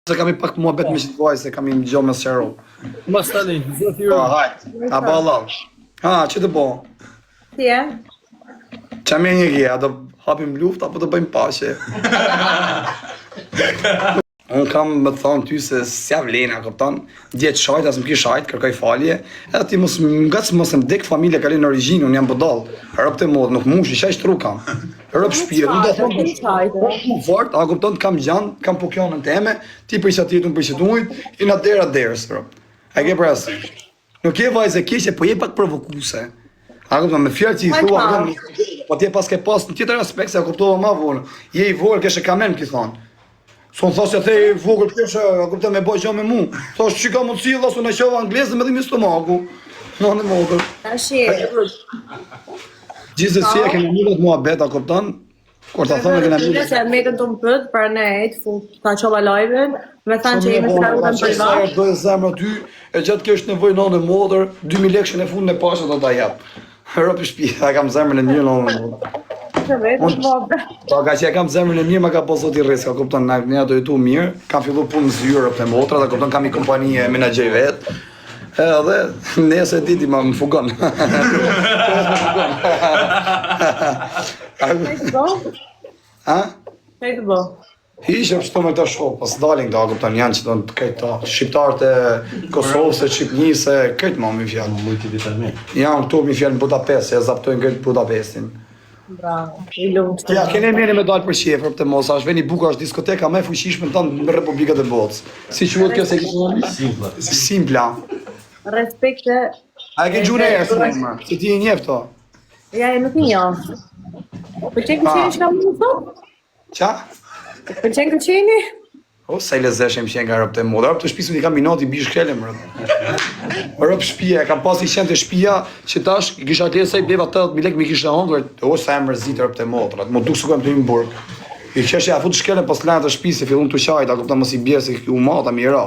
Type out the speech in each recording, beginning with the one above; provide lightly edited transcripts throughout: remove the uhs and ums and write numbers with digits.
Se kam i pak muhabet me qëtë vajzë, se kam i më me sqaru. Mas tani, zoti Po, hajt, a bo Allah. Ha, që të bo? Si je? Qa mirë një gje, a do hapim luftë apo do bëjmë paqe? Unë kam me të thonë ty se s'ja vlen, a kupton? Dje të shajt, as më ki shajt, kërkoj falje. Edhe ti mos nga të mos më dek familja ka lënë origjinë, unë jam budall. Rob të mod, nuk mushi, qaj shtru kam. Rob shtëpi, nuk do thonë. Po ku fort, a kupton, kam gjan, kam pukjonën teme, ti për çati, unë për çatunit, i na dera derës, rob. A ke parasysh? Nuk je vajzë e keqe, po je pak provokuese. A kupton, me fjalë që i thua, a kupton, po ti e pas ke pas në tjetër aspekt se e kuptova më vonë. Je i vogël, keshe kamen ki thon. S'un thos se the i vogël keshe, a kupton me bëj gjë me mu. Thosh ç'i ka mundësi valla s'u në qova anglezë me dhimbje stomaku. Në në motër. Tash Gjithsesi e kemi mirë muhabet, a kupton? Kur ta thonë kena mirë. Se më të më pyet për ne, të ta çova live-in, me thanë që jemi të rrugën privat. Sa do e zemra ty, e gjatë kesh nevojë nënë motër, 2000 lekë në fund e pashë do ta jap. Rob shtëpi, a kam zemrën e mirë nënë motër. Po ka që e kam zemrën e mirë, më ka bo zoti rrisk, a kupton, na ne ato jetu mirë, kam fillu punë në zyrë te motra, dhe kupton kam një kompani e menaxhoj vet. Edhe nëse di ti më më fugon. Ha? Çfarë të bë? Hiç është me këta shok, pas dalin këta, kupton, janë që do të këta shqiptarët e Kosovës, e Shqipnisë, këtë më mi fjalë. Multivitamin. Janë këtu mi fjalë në Budapest, e zaptojnë këtë Budapestin. Bravo, i lumtë. Ja, kene mirë me dalë për qejf, për të mos, është veni bukur, është diskoteka më e fuqishme në tanë në Republikat e botës. Si quhet kjo se kishë në Simpla. Simpla. Respekte. A e ke gjunë e erë, si ti i njeh to? Ja, e nuk i njoh. Pëlqen këqeni që kam më sot? Qa? Pëlqen këqeni? O, sa i lezetshëm që nga robt e modë. Robt e shtëpisë i kam inati bi shkelem rob. Rob shtëpia, kam pas i qenë te shtëpia që tash kisha blerë sa i bleva 80000 lekë mi kisha hëngër. O sa e mërzit robt e motrat. Më duk sikur jam të në burg. I qesh ja fut shkelem pas lanë të shtëpisë, fillon të qajt, a kupton mos i bie se u mata mi ra.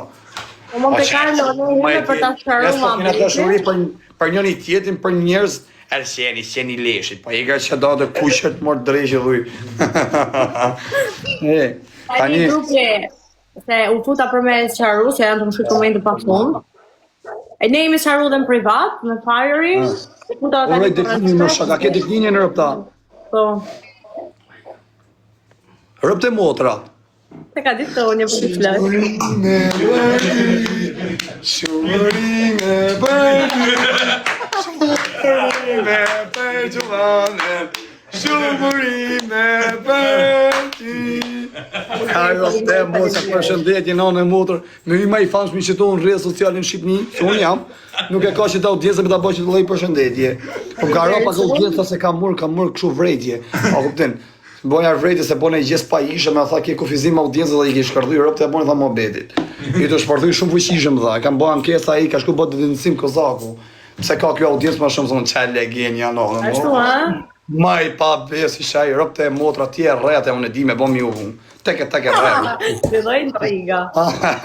Po Monte Carlo, ne jemi për ta sqaruar. Ne kena dashuri për për njëri tjetrin, për njerëz E qeni, qeni leshit, po i ka që do të kuqet mor dreqi dhuj. e, tani... Grupi, se u futa për me sqaru, se janë të më shkruajtur komente pa fund. E ne jemi sqaru dhe në privat, me Fiery. Ah. U futa tani për me në shaka, ke deklinje në rëpta? Po. Rëpte motra. Se ka ditë të unë për të flasë. Shurime për Shurime për Gjuvanë Shurime për ty Ajo të mos e përshëndetje nënë e motër Me i ma i famshmi që tonë rrjet social në Shqipni Se unë jam Nuk e ka që ta audiencë me ta bërë që të lloj përshëndetje Po më ka ra pak audienca se ka murë, ka murë kështu vrejtje A kuptin Boja vrejtje se bone gjest pa ishe, me tha ke kufizim audiencës dhe i ke shkërdhy robt e bone tha muhabetit. I të shpërthy shumë fuqishëm dha, e kam bë ankesa ai ka shku bë denoncim Kozaku. Pse ka kjo audiencë më shumë thonë çfarë legen janë o. Ashtu ha? Ma i pa besi shaj robt e motra ti e rrete unë e di me bë mi u. Tek e tek e rrete. Filloi intriga.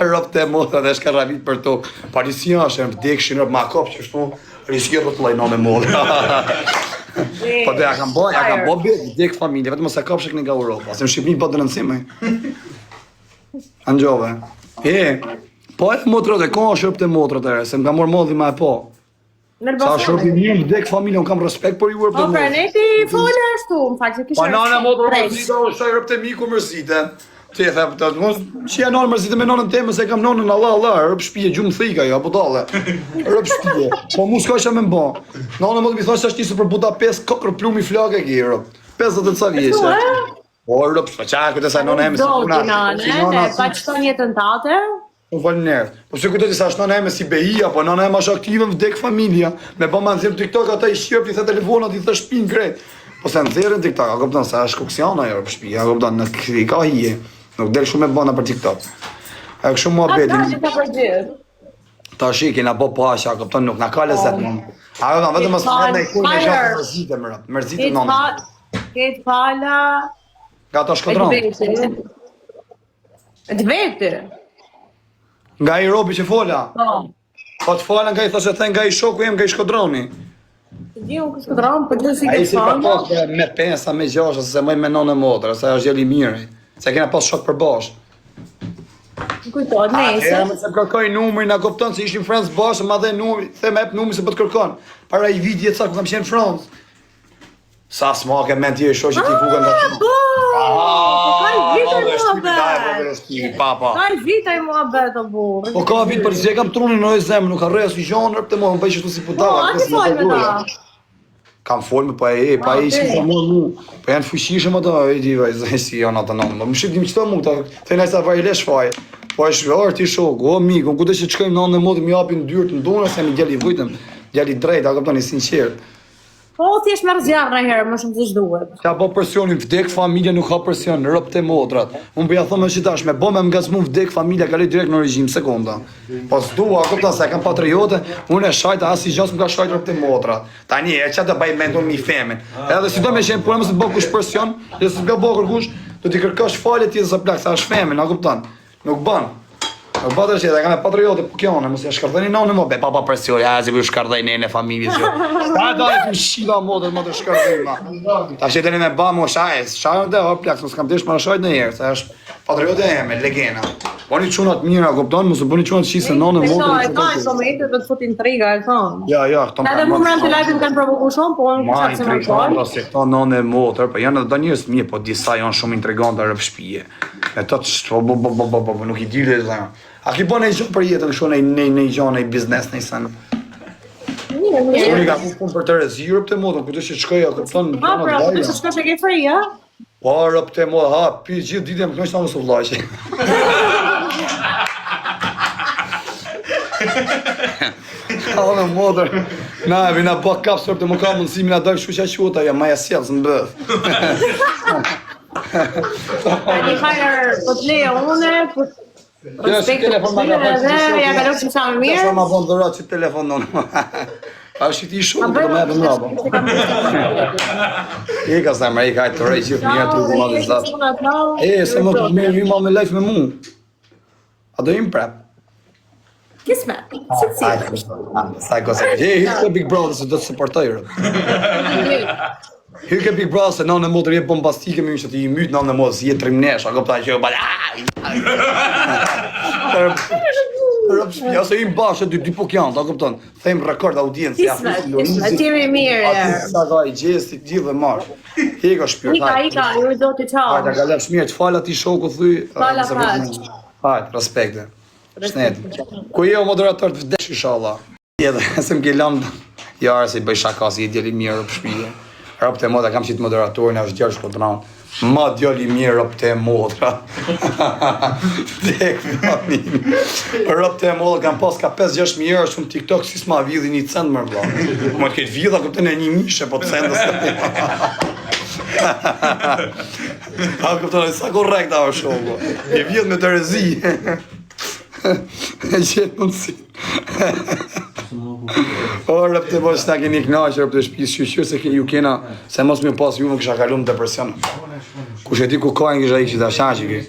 Robt e motra dhe shkarravit për tokë. Policia është e vdekshin rob ma kop qështu. Riski rrotulloj në motra. Po dhe, a kam bo, a kam bo be, dek familje, vetëm mos e kapshek nga Europa, se në Shqipëri po denoncim, e. Angjove. E, po e motrat e, ka është robt e motrat e, se më ka morë modhi ma e po. Në Sa është robi mirë, më dek familje, unë kam respekt për ju robt e Po, pra ne ti fole ashtu, në fakt, që kisha Pa nana motër mërzita, është ai robt e miku mërzite. Ti e the, të mos që janë nënë mërzite me nënën teme se kam nënën Allah Allah, rob shtëpie gjumë thika jo, budalle. Rob shtëpie. Po mu s'ka çka më bë. Nëna më thosh se është nisur për Budapest, kokër plumi flakë e ke rob. 50 e ca vjeçe. Po rob, po çka kujtë sa nëna eme si puna. Si nëna, pa çton jetën tate. Po faleminderit. Po se kujtoj se është nëna eme si Beia, po nëna eme është aktive në vdek familja. Me bë ma nxjerr TikTok ata i shqip, i the telefonat, i the shtëpinë krejt. Po se nxjerrin TikTok, a kupton se është kuksiana ajo për shtëpi, a kupton, nuk i ka hije. Nuk del shumë e bëna për TikTok. A kështu muhabeti. A ka për gjithë. Tash i kena bë paqe, a kupton, nuk na ka lezet më. A kupton, vetëm mos më ndaj kur me gjë mërzitë më rap, mërzitë nëna. Këtë fala. Nga ata shkodron. Të vete. Nga i robi që fola. Po. Po të fala nga i thashë the nga i shoku jem nga i shkodroni. Të di unë shkodron, po gjithsesi ke fala. Ai si ka pas me pensa me gjashtë se më me nënë motra, se është djalë i mirë. Se kena pas shok për bash. Më kujtohet, Atëherë nesër. më se më kërkoi numrin, a kupton se ishim Francë bashkë, ma dhe numrin, the më jep numrin se po të kërkon. Para i viti e ca ku kam qenë në Francë. Sa s'ma ke mend ti e shoh që ti fuga nga Ah, po! Po ka vite muhabet. Pa, pa. Ka vite muhabet o burr. Po ka vit për se kam trunin në zemër, nuk harroj asnjë gjë, rrep të mua, më bëj kështu si Po, budalla. a ti fol me ta? Kam fol me pa e, pa e, si mua mu. Po janë fuqishëm ata, e di vajzë, si janë ata nanë. Më shih dim çto mu, ta thënë ai sa vaj lesh faj. Po është orë ti shok, o mik, unë kudo që të shkojmë në anën e motit, më japin dyert në dorë se jam i djalë i vujtëm, djalë i drejtë, a kupton, i sinqert. Po, thjesht merr zjarr ndonjëherë më shumë se ç'duhet. Ka bo presionin, vdek familja nuk ka presion, rob te motrat. Unë po ja them që tash me bo me ngacmu vdek familja kaloj direkt në regjim sekonda. Po s'dua, kupton se e kam patriote, unë e shajta asnjë gjë s'm ka shajt rob te motrat. Tani e ç'a të bëj mendon mi femin. Edhe si do me qenë puna mos të bë kush presion, jo s'të ka bë kërkush, do t'i kërkosh falje ti sa plak sa është femin, a kupton? Nuk bën. Nuk bën tash, edhe kam e patriote, po kjo unë, mos ja shkërdheni nënë më, be pa pa presion, ja si ju shkërdhej në familjes jo. Ta do të shiva modën më të shkërdhej ma. Tash e deni me ba mo shaj, shaj unë o plak, mos kam desh më shajt në herë, se është patriote e me legena. Bëni çuna të mira, kupton, mos u bëni çuna të qisë nënë E modën. e ka në komente do të fut intriga, e thon. Ja, ja, këto Edhe mu mram të live-in kanë provokuar shumë, po unë Ma kisha pse më intriganta fol. se këto nënë e motër, po janë edhe do njerëz të mirë, po disa janë shumë intriganta rreth shtëpie. Me të të bo bo bo bo bo, bo nuk i di le zemër. A ki bën ndonjë gjë për jetën kështu në në në gjë në biznes në sen? Mirë, Unë mirë. i kam punë për të rezi rrop të motër, kudo që të shkoj, a kupton? Ha, pra, po të shkosh e ke free, ha? Po rrop të motër, ha, pi gjithë ditën më kënaq sa mos u vllaqe. Ha, në motër. Na, vi na bë kap sot të më ka mundësi mi na dal kështu që quhet ajo, maja sjell s'më bëth. Tani Fire, po të lejo unë, po Ja, si respekt telefon ma ka edhe ja kalofshim sa më mirë. Sa ma bon dhurat që telefonon. A është ti Ma shumë, do më japin mbrapa. I ka zemra, i ka të rej gjithë mirë të u madhi zat. E, se më të mirë hyma me live me mu. A do im prap? Kismet, si si. Sa ko se. Je, hy ke Big Brother se do të suportoj rëp. Hy ke Big Brother se nënë e motër je bombastike më që ti i myt nënë e motër si je trimnesh, a kupton që ba. Rëp shtëpi, ose im bashkë dy dy po janë, a kupton? Them rekord audiencë, ja. Kismet, kismet, jemi mirë. Aty sa ka i gjesti gjithë dhe marr. Ika shpirt. Ika, hajde. ika, ju do të ciao. Hajde, kalofsh mirë, të fal atij shoku thy. Fala, se fal. vjen. Hajde, respekte. Shnet. Ku je o moderator të vdesh inshallah. Edhe se më ke lënë. Ja, se i bëj shaka si i djali mirë rrop shtëpie. Rrop të motra kam qitë moderatorin, është djalë shkodran. Ma djali mirë rrop të motra. Dek mami. Rrop të motra kam pas ka 5-6 mijë euro shumë TikTok si s'ma vidhi një cent më vëlla. Më të ketë vidha kupton e një mishe po cent s'ka. A kupton sa korrekt a është shoku. I vjedh me terezi. E gjetë mundësi. O, rëp të mos na keni kënaqur rëp të shtëpisë, shyqyr se ju kena, se mos më pas ju më kisha kaluar në depresion. Kush e di ku ka një kisha ikë që ta shaqi ki.